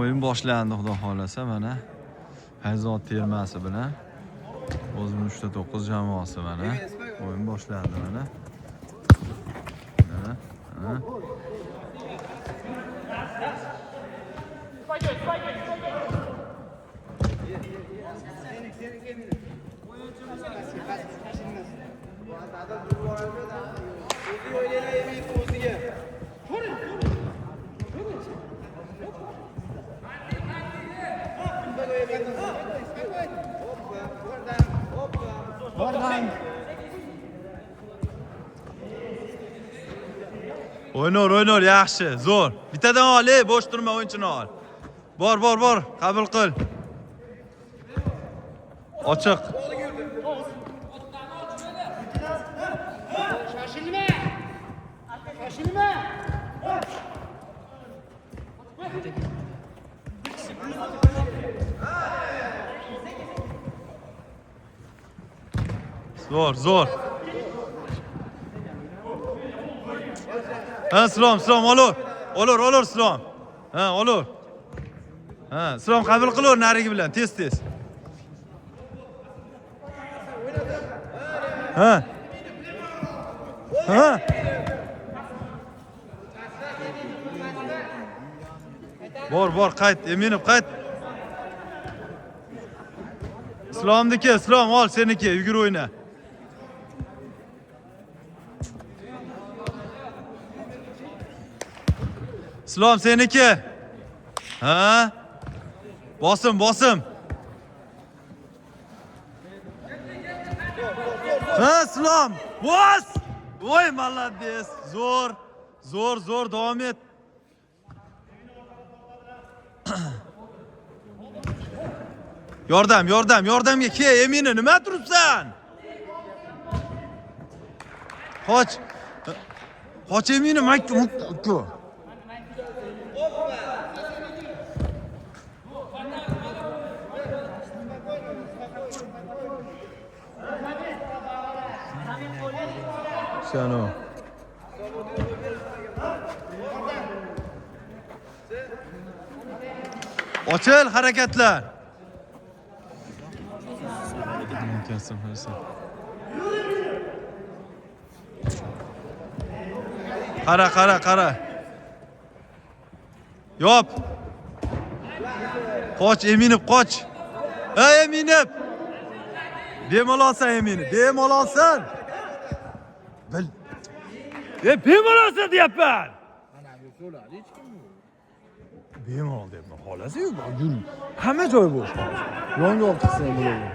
O'yin boshlandi, xudo xolasa, mana Hayzot termasi bilan O'zim 3.9 jamoasi, mana o'yin boshlandi mana. Mana, mana. O'ynar, o'ynar, yaxshi, zo'r. Bittadan ol, ey, bo'sh turma, o'yinchini ol. Bor, bor, bor, qabul qil. Ochiq. Shoshilma. Shoshilma. Zo'r, zo'r. Ha, Islom, Islom, olur. Olur, olur Islom. Ha, olur. Ha, Islom qabul qilaver narigi bilan, tez tez. Ha. Ha. Bor, bor, qayt, Eminov qayt. Islomniki, Islom ol seniki, yugur o'yna. Islom seniki. Ha? Bosim, bosim. Ha, Islom. Bos! Voy, молодец. Zo'r. Zo'r, zo'r, davom et. Yordam, yordam, yordamga ke, Emina, nima turibsan? Qoch. Qoch Emina, mayt. Shano. Ochil harakatlar. Qara, qara, qara. Yop. Qoch Eminov, qoch. Ey Eminov. Bemalolsan Eminov, bemalolsan. Bil. E bemalolsan deyapman. Bemalol deyapman. Xolasi yur. Hamma joy bo'sh hozir. Yonga olib chiqsa ham bo'ladi.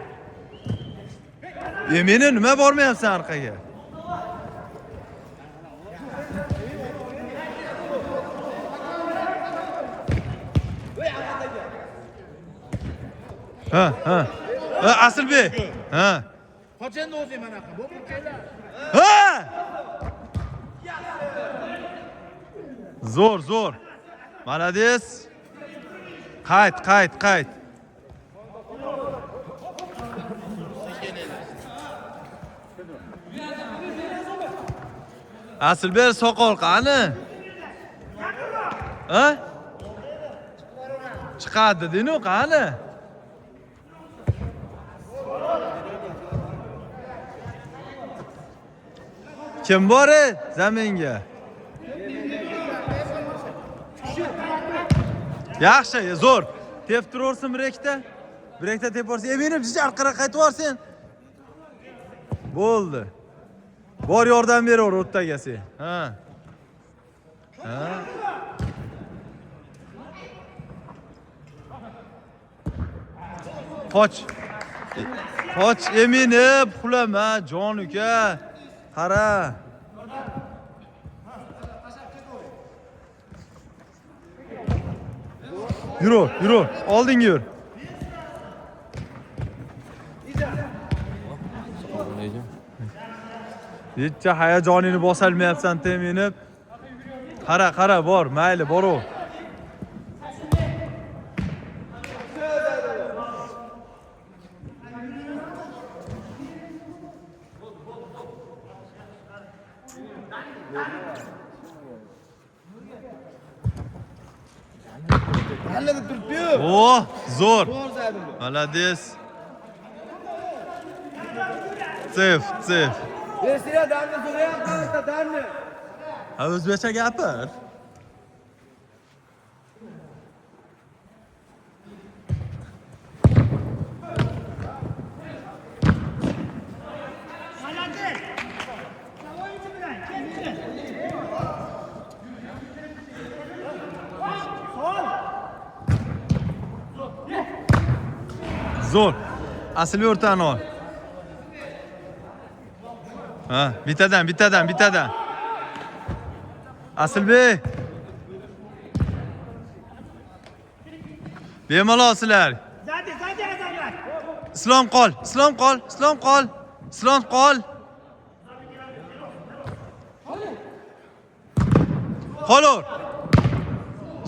Emini nima bormayapsan orqaga? Ha, ha. Ha, Asilbek. Ha. Qoch endi o'zing manaqa. Bo'lib Ha! Zo'r, zo'r. Молодец. Qayt, qayt, qayt. Asilbek soqol qani? Ha? Chiqadi deding-ku, qani? Kim bor zaminga? Yaxshi, zo'r. Tep turaversin bir ikkita. Bir ikkita tep yuborsin. Eminov jicha orqaga qaytib yuborsin. Bo'ldi. Bor yordam beraver o'rtaga sen. Ha. Ha. Qoch. Qoch Eminov, uxlama, jon uka. Qara. Yur, yur, oldinga yur. Hechcha hayajoningni bosolmayapsan Eminov. Qara, qara, bor, mayli, boru. Kallada turibdi-yu. Oh, zo'r. Zo'r zarba bu. Молодец. Sef, sef. Bersanglar damni so'rayapman, damni. Ha, o'zbekcha gapir. Молодец! O'yinchi bilan ketdi. Sol. Zo'r. Asli o'rtani ol. Ha, bittadan, bittadan, bittadan. Asilbek. Bemalol sizlar. Zadi, zadi Azamat. Islom qol, Islom qol, Islom qol. Islom qol. Qolur.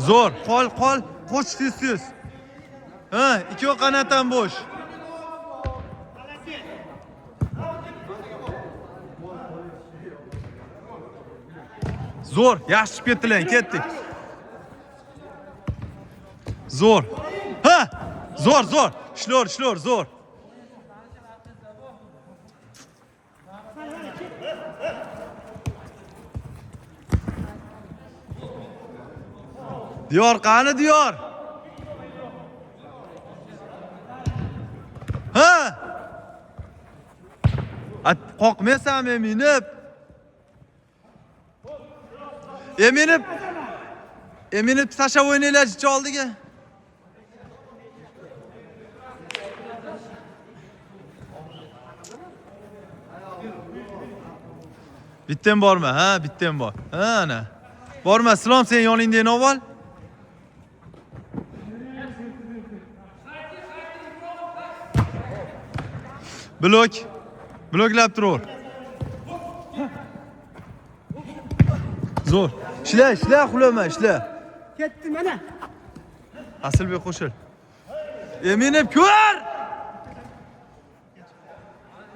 Zo'r, qol, qol. Qo'sh tez tez. Ha, ikki qanot ham bo'sh. Zo'r, yaxshi chiqib ketdilar, ketdik. Zo'r. Ha! Zo'r, zo'r. Ishlor, ishlor, zo'r. Diyor qani Diyor? Ha? At qoqmaysanmi minib? Eminib. Eminib tashlab o'ynanglar jicha oldiga. Bitdan borma, ha, bitdan bor. Ha, ana. Borma, Islom sen yoningda ol. Blok. Bloklab turaver. Zo'r. Ishla, ishla, uxlama, ishla. Ketdi mana. Asilbek qo'shil. Eminib ko'r!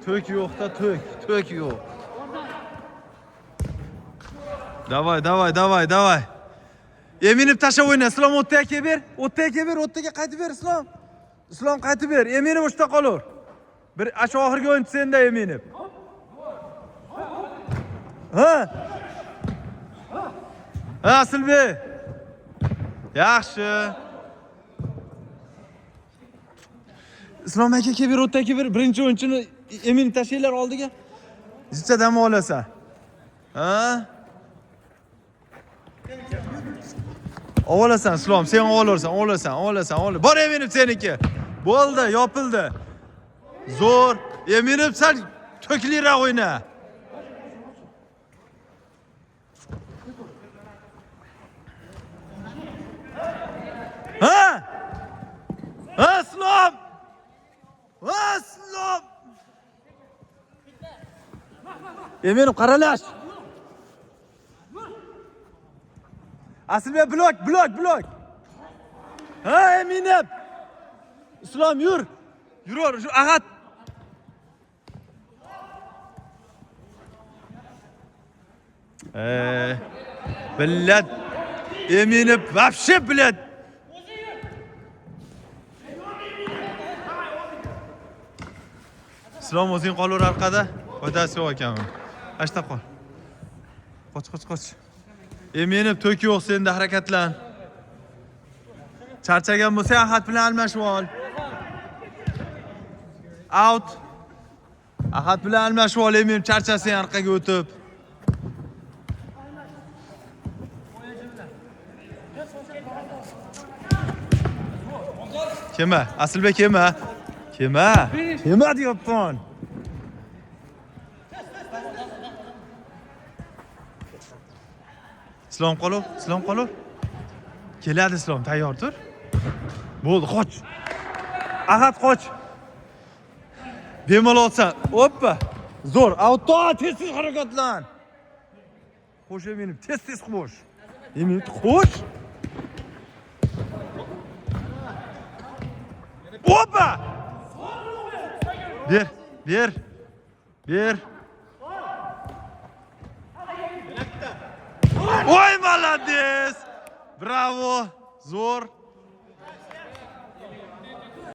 To'k yo'qda to'k, to'k yo'q. Davay, davay, davay, davay. Eminib tashlab o'yna. Islom o'rtaga kelib ber. O'rtaga kelib ber, o'rtaga qaytib ber Islom. Islom qaytib ber. Eminib o'shda qolur. Bir ashu oxirgi o'yinchi senda Eminib. Ha? Ha, Asilbek. Yaxshi. Islom aka kelib ber, o'rtaga kelib ber. Birinchi o'yinchini Eminib tashlanglar oldiga. Zicha dam olasan. Ha? Ovolasan Islom, sen olarsan, olasan, olasan, ola. Bor Eminib seniki. Bo'ldi, yopildi. Zo'r. Eminib sal to'kliroq o'yna. Ha? Ha Islom! Ha Islom! Eminib qaralash. Asilbek blok, blok, blok. Ha Eminib. Islom yur. Yuror, shu Ahad. Блядь. Eminib вообще, блядь. Islom o'zing qolur orqada. Foydasi yo'q ekan. Ashta qol. Qoch, qoch, qoch. Eminib to'k yo'q senda harakatlan. Charchagan bo'lsang Ahad bilan almashib ol. Out. Ahad bilan almashib ol, Eminib charchasang orqaga o'tib. Kelma, Asilbek kelma. Kelma. Kelma deyapman. Islom qolur, Islom qolur. Keladi Islom, tayyor tur. Bo'ldi, qoch. Ahad qoch. Bemalol olsan. Oppa. Zo'r. Auto tez tez harakatlan. Qo'sh Eminov, tez tez qo'sh. Eminov qo'sh. Oppa! Ber, ber. Ber. Oy, молодец! Bravo! Zo'r.